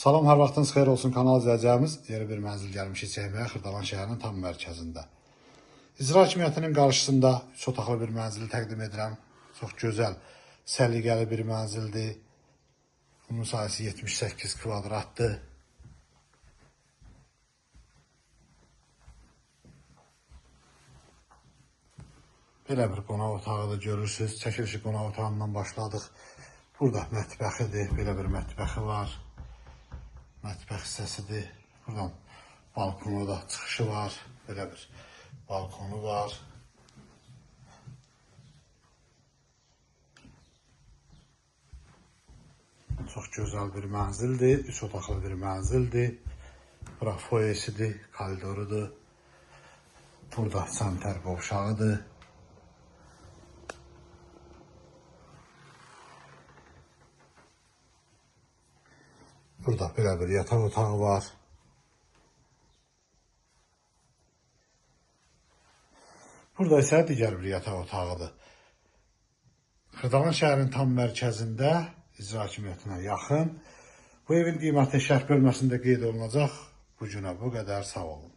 Salam, hər vaxtınız xeyir olsun kanal izləyicilərimiz. Yeni bir mənzil gəlmişik çəkməyə Xırdalan şəhərinin tam mərkəzində. İcra Hakimiyyətinin qarşısında 3 otaqlı bir mənzili təqdim edirəm. Çox gözəl, səliqəli bir mənzildir. Bunun sahəsi 78 kvadratdır. Belə bir qonaq otağı da görürsünüz. Çəkilişi qonaq otağından başladıq. Burada mətbəxidir, belə bir mətbəxi var. Mətbəx hissəsidir. Buradan balkona da çıxışı var. Belə bir balkonu var. Çox gözəl bir mənzildir. 3 otaqlı bir mənzildir. Bura foyesidir, koridorudur. Burada sanitar qovşağıdır. Burada belə bir yataq otağı var. Burada isə digər bir yataq otağıdır. Xırdalan şəhərinin tam mərkəzində, İcra Hakimiyyətinə yaxın. Bu evin qiyməti şərh bölməsində qeyd olunacaq. Bu günə bu qədər, sağ olun.